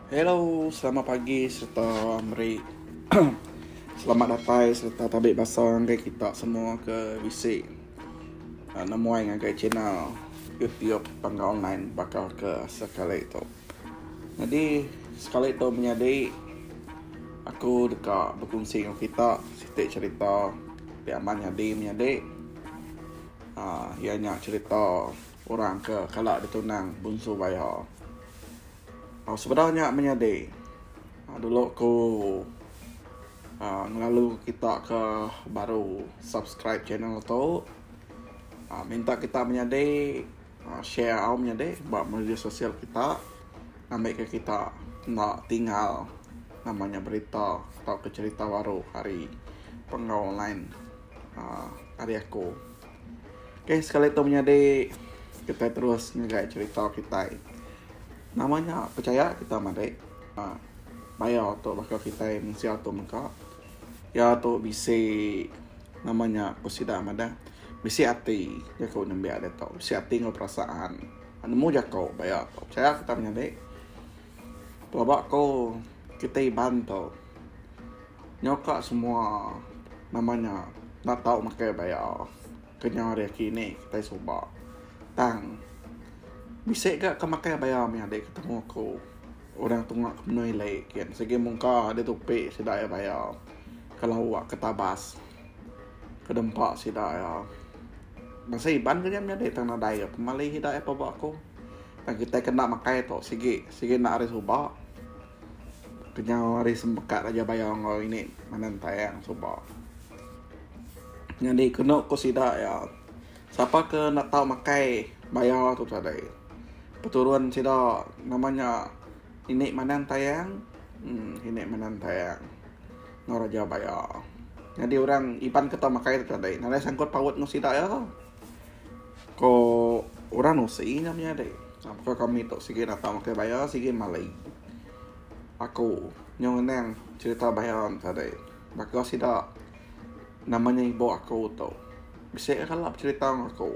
Hello, selamat pagi sereta meri selamat datai sereta tabi basa ngagai kita semua ke bisi nemuai ngagai channel YouTube Panggau Online baka ke sekali tu. Nyadi sekali tu menyadi aku deka bekunsi enggau kita siti cherita ti amat nyadi menyadi aaa iya nya cherita orang ke kala ditunang Bunsu Baya. Au sebedau nya menyadi dulu ku aaa ngelalu kita ke baru subscribe channel tu aaa minta kita menyadi share au menyadi ba media sosial kita ngambika kita enda tinggal nama nya berita tauka cherita baru ari pengawa online aaa ari aku. Okay sekali tu menyadi kitai terus ngagai cherita kitai. Nama nya pechaya kita madik aaa bayar tu baka kitai mensia tu mega iya tu bisi nama nya ku sida madah bisi ati jaku nembiak ditu bisi ati enggau perasaan nemu jaku bayar tu pechaya kita menyadi pelaba ku kitai iban tu nyau ka semua nama nya enda tau makai bayar kenyau ari aki ini kitai suba tang. Bisi ga ke makai baya mih adik ketemu aku. Orang tunga ke menua ili kin sigi mungka deh tupi sida iya baya ke lauk ke tabas ke dempa sida iya. Bansa Iban ke nya mih adik tang nadai ga pemali sida iya pelaba aku. Tang kitai ke enda makai tu sigi sigi enda ari suba kenyau ari sempekat raja baya enggau ini manang tayang suba. Nyadi kenu ku sida iya. Sapa ke enda tau makai baya tu tadi. Peturun sida nama nya ini manang tayang uhh ini manang tayang enggau raja baya. Nyadi orang Iban ke tau makai tu tadi nadai sangkut paut enggau sida iya. Ko orang nusi nya menyadi. Baka kami tu sigi enda tau makai baya sigi mali. Aku nyau ngenang cherita baya ne tadi. Baka sida nama nya ibu aku tu. Bisi ka kala becherita enggau aku.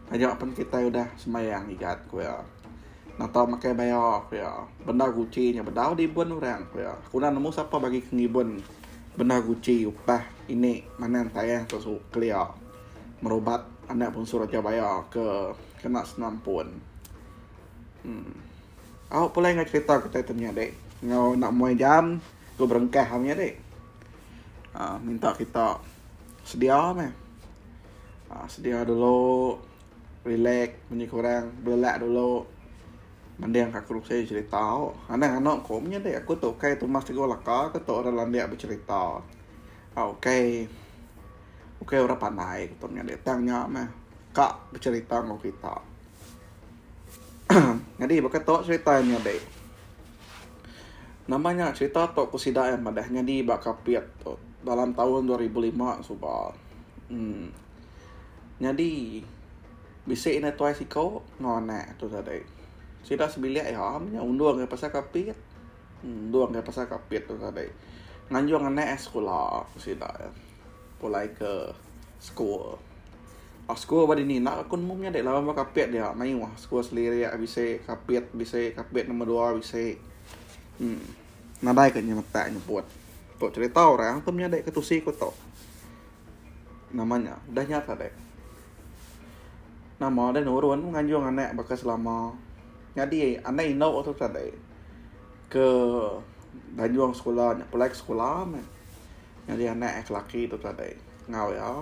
Taja pen kitai udah sembahyang igat ku iya. Nata makai baya ku iya. Benda guchi nya bedau diibun orang ku iya. Aku enda nemu sapa bagi ke ngibun benda guchi upah ini manang tayang tu su kelia merubat anak bungsu raja baya ke kena senampun. Uhh. Au pulai enggau cherita kitai tu menyadi enggau enda muai jam ku berengkah menyadi. Uhh minta kita. Sedia meh. Aaa sedia dulu relax munyi ku orang belelak dulu mending ka kerusi cerita au. Anang anu ku menyadi aku tu ukai Thomas Teguh Laka ke tu orang landik becerita. Au ukai ukai orang pandai ku tu menyadi tang nya meh ka becerita enggau kita. Nyadi baka tu cerita menyadi. Nama nya cherita tu ku sida iya madah nyadi ba Kapit tu dalam taun 2005 suba. Uhh nyadi bisi ina tuai siko enggau anak tu tadi. Sida sebilik iya meh nya undung iya pasal Kapit. Undung iya pasal Kapit tu tadi. Nganjung anak iya sekula ku sida iya pulai ke school. School ba dini enda aku nemu menyadi laban ba Kapit dia mayuh school selirik bisi Kapit bisi Kapit nombor dua bisi uhh nadai ka nyemetak nyebut. Tu cherita orang tu menyadi ke tusi ku tu. Nama nya udah nya tadi. Nama deh nurun nganjung anak baka selama nyadi anak indu tu tadi ke danjung sekula nya pulai ke sekula meh nyadi anak laki tu tadi enggau iya.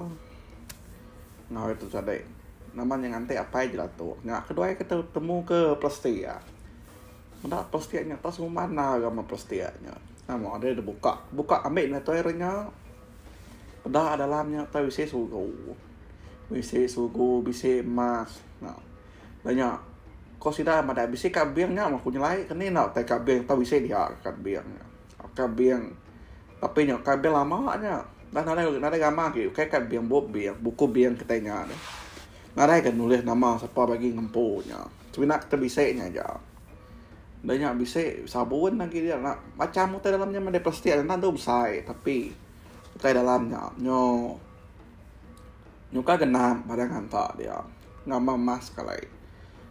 Enggau itu tadi. Nama nya nganti apai jelatok. Nya keduai ke temu ke plastik iya. Meda plastik nya tau suman ga meh plastik nya. Nama deh buka. Buka ambi ne tuai re nya. Peda dalam nya tau bisi sugu. Bisi sugu bisi emas. Dah nya ko sida madah bisi kabing nya meh ku nyelai ke ni enda utai kabing tau bisi dia kabing nya. Kabing tapi nya kabing lama nya. Dah nadai nadai gambar agi ukai kabing bup bing buku bing kitai nya deh. Nadai ga nulis nama sapa bagi ngempu nya. Semina kita bisi nya aja. Dah nya bisi sabun agi dia nak macam utai dalam nya meh plastik enda tentu besai tapi utai dalam nya nyo nyuka genap barang anta dia ngamba emas sekali.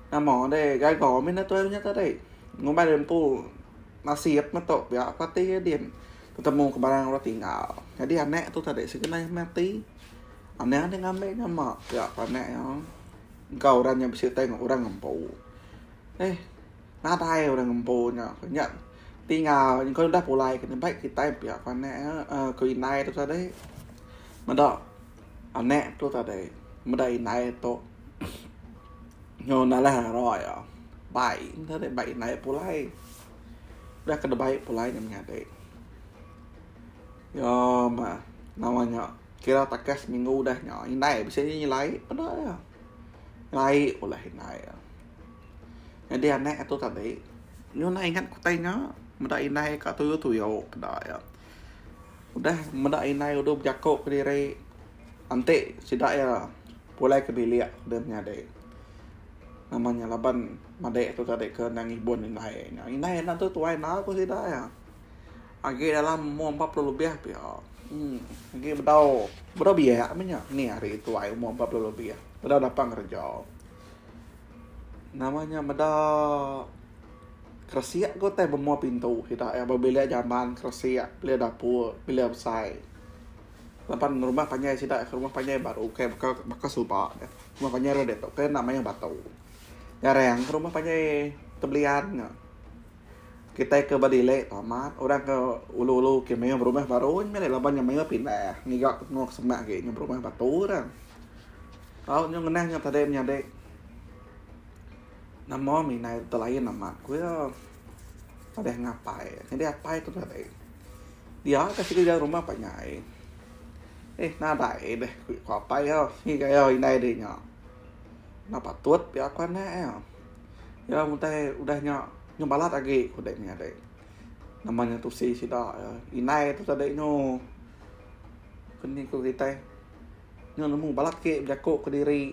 Nama deh gaga mih ne tuai nya tadi ngumbai diri empu. Nasib meh tu pia ku ati iya din. Tetemu ke barang orang tinggal. Nyadi anak tu tadi segenai mati. Anang deh ngambi nya ma pia ku anak iya. Engka orang nya bisi utai enggau orang ngempu. Eh nadai orang ngempu nya. Nya tinggal engka udah pulai ke nya kitai pia ku anak iya uhh ku indai tu tadi. Meda anak tu tadi meda indai tu nyau nalah ira iya. Bai tadi bai indai pulai. Udah ke dibai pulai nya menyadi. Iya mah nama nya kira takah seminggu udah nya indai bisi nya nyelai peda iya. Nyelai ulah indai iya. Nyadi anak tu tadi nyau ingat ku utai nya meda indai ka tuyo tuyo peda iya. Udah meda indai udu bejako kediri enti sida iya pulai ke bilik deh menyadi. Nama nya laban madik tu tadi ke endang ngibun indai nya. Indai enda tu tuai enda ku sida iya. Agi dalam umur 40 lebih pia. Uhh agi bedau bedau biak meh nya ni hari tuai umur 40 lebih bedau dapat ngereja. Nama nya meda keresik ku utai bemua pintu sida iya ba bilik jamban keresik bilik dapur bilik besai. Laban rumah panjai sida rumah panjai baru kai baka baka suba deh. Rumah panjai ira diatu kai enda mayuh batu. Jarang ke rumah panjai tebelian nya. Kitai ke bedile tu amat orang ke ulu-ulu ke mayuh berumah baru nya meh laban nya mayuh pindah ngiga menua ke semak agi nya berumah batu ira. Tau nyu ngenah nya tadi menyadi nama minai telain amat ku iya. Madah ngapai. Nyadi apai tu tadi. Dia ka sigi dalam rumah panjai. Eh nadai deh ku apai iya sigi gaya indai diri nya. Enda patut pia ku anak iya. Iya utai udah nya nyu balat agi ku dek menyadi. Nama nya tusi sida iya. Indai tu tadi nyu keni ku kitai nyu nemu balat agi bejaku kediri.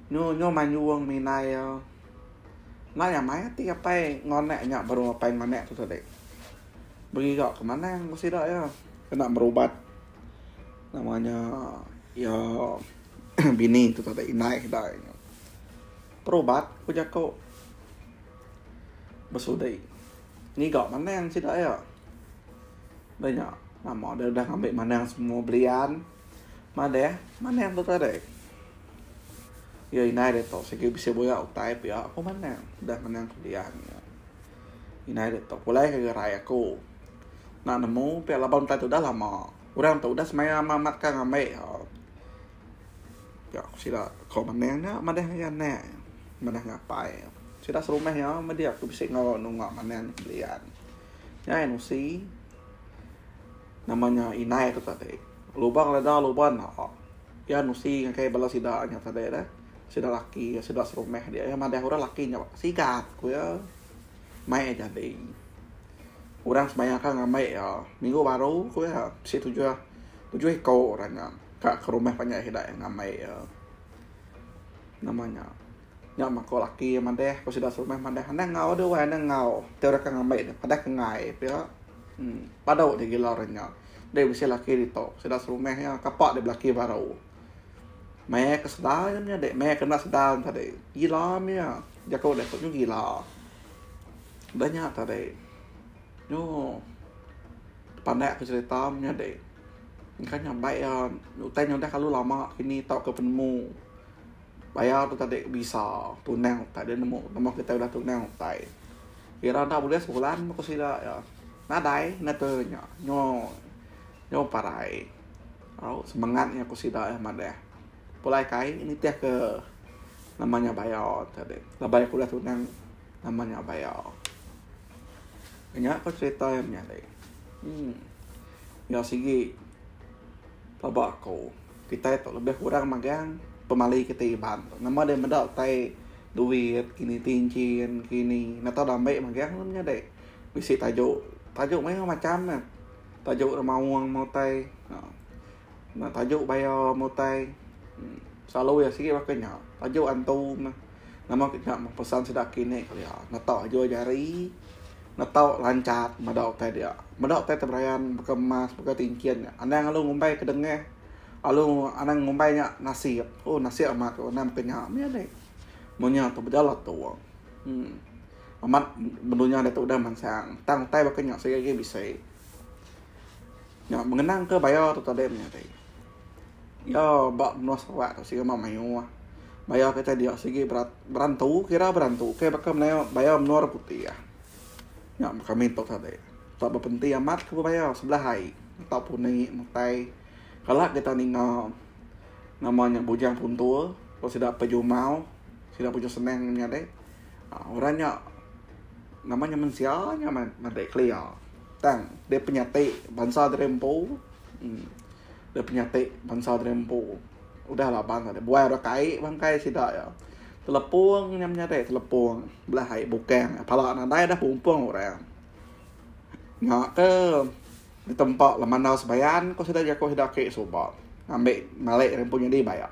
Nyu nyu manjung mindai iya. Enda nyamai ati apai enggau anak nya baru apai enggau anak tu tadi. Begiga ke manang ku sida iya kena berubat nama nya iya bini tu tadi indai sida iya. Berubat ku jaku besudi ngiga manang sida iya. Udah nya nama deh udah ngambi manang semua belian madah manang tu tadi. Iya indai ditu sigi bisi buya utai pia ku manang udah manang belian iya. Indai ditu pulai ke gerai aku. Enda nemu pia laban utai tu udah lama. Orang tu udah semaya amat amat ka ngambi ho. Pia ku sida ko manang nya madah ngagai anak madah ngagai apai. Sida serumah iya meh dia ku bisi enggau nunga manang belian. Nya nusi nama nya indai tu tadi. Lubang leda lubang enda. Iya nusi ngagai bala sida nya tadi deh. Sida laki sida serumah dia iya madah orang laki nya sigat ku iya. Mai iya jadi. Orang semaya ka ngambi iya minggu baru ku iya bisi tujuh tujuh iko orang nya ka ke rumah panjai sida iya ngambi iya. Nama nya. Nya mah ko laki iya madah ko sida serumah madah anang enggau deh wai anang enggau ti orang ka ngambi deh padah ke enggai pia. Uhh padu deh gila orang nya. Deh bisi laki ditu sida serumah iya kapa deh belaki baru. Meh ke sedar nya menyadi meh ke enda sedar nya tadi gila meh iya jaku deh tu nyu gila. Udah nya tadi nyu pandak ku cerita menyadi engka nya bai iya utai nya udah kelalu lama kini tauka penemu bayar tu tadi bisa tunang utai deh nemu nemu kitai udah tunang utai. Ira enda bulih sebulan ku sida iya. Nadai nete nya nyu nyu parai au semengat nya ku sida iya madah pulai kai nitih ke nama nya baya tadi laban aku udah tunang nama nya baya. Nya ku cerita iya menyadi uhh iya sigi pelaba aku kitai tu lebih kurang magang pemali kitai iban tu nama deh meda utai duit kini tinchin kini enda tau ambi magang menyadi. Bisi tajuk, tajuk mayuh macam ne. Tajuk da maung meh utai uhh tajuk baya meh utai. Selalu iya sigi baka nya. Tajuk antu meh. Nama ke nya meh pesan sida kinek kelia. Netak ajuh jari, netak lancat meda utai dia. Meda utai teberayan baka emas, baka tinchin nya. Anang lalu ngumbai ke dengah, lalu anang ngumbai nya nasib. Oh nasib amat ku anang baka nya mih anih. Mun nya tu bejala tung. Uhh. Amat dunya diatu udah mansang tang utai baka nya sigi agi bisi. Nya mengenang ke baya tu tadi menyadi. Iya ba menua Sarawak tu sigi amat mayuh. Baya kitai dia sigi berantu kira berantu ke baka baya menua orang putih. Nya kami tu tadi. Tak bepenti amat ke bebaya sebelah ai tau puni mutai. Kala kita ninga nama nya Bujang Puntul ko sida Pejumau sida Bujang Senang menyadi orang nya nama nya mensia nya madi kelia tang dia penyati bansa diri empu uhh dia penyati bansa diri empu udah laban tadi buai orang kai bangkai sida iya. Telepung nya menyadi telepung belah ai bukang pala nadai dah pumpung orang. Nya ke ditempa Lemandau Sebayan ko sida jaku sida ake suba ngambi malik ira empu nyadi baya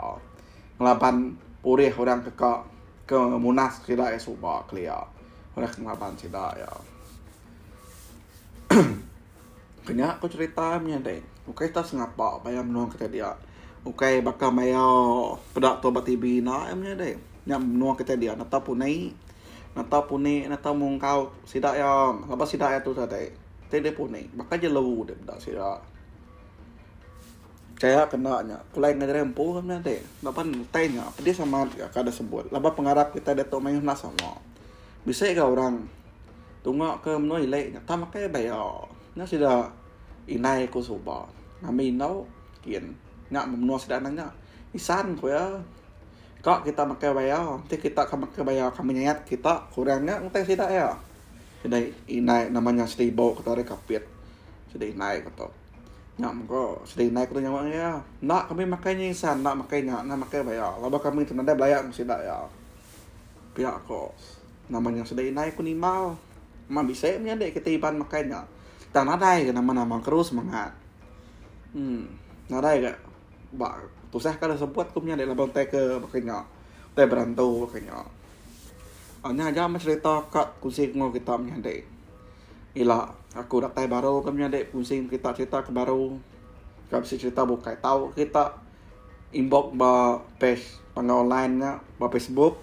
ngelaban purih orang ke ka ke munas sida iya suba kelia orang ke ngelaban sida iya. Kenya ku cherita menyadi ukai tau sengapa baya menua kitai dia ukai baka maya peda tu ba TV enda menyadi nya menua kitai dia neta puni neta puni neta mungkau sida iya laban sida iya tu tadi ti deh puni baka jelu deh peda sida. Chaya kena nya pulai ngagai diri empu menyadi laban utai nya pedis amat ga kada sebut laban pengarap kitai diatu mayuh enda sama. Bisi ga orang tunga ke menua ili nya tang makai baya. Nya sida indai ku suba ngambi indu kin nya menua sida anak nya isan ku iya. Ka kita makai baya enti kita ka makai baya kami nyayat kita ku orang nya utai sida iya. Sida indai nama nya sida ibo ku ari kapit sida indai ku tu. Nya mega sida indai ku tu nyawa iya enda kami makai nya isan enda makai nya enda makai baya laban kami tu nadai belaya enggau sida iya. Pia ko nama nya sida indai ku nimbal. Amat bisi menyadi kitai Iban makai nya tang nadai ga nama-nama keru semangat. Uhh nadai ga ba tusah ka sebut ku menyadi laban utai ke baka nya utai berantu baka nya. Nya aja meh cerita ka kunsi enggau kita menyadi. Ila aku datai baru ke menyadi kunsi kita cerita ke baru ka bisi cerita bukai tau kita inbox ba page panggau online nya ba facebook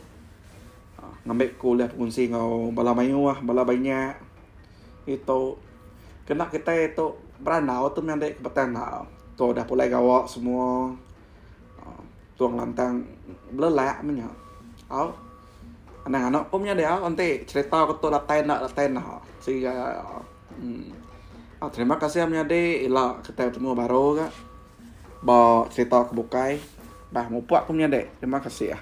ngambi ku ulih bekunsi enggau bala mayuh bala banyak ditu kena kitai tu berandau tu menyadi ke batang enda tu udah pulai gawa semua uhh tung lantang belelak meh nya au anang anu ku menyadi au enti cerita ku tu datai enda datai enda siga uhh terima kasih menyadi ila kitai betemu baru ga. Ba cerita ke bukai. Bah mupuk ku menyadi. Terima kasih.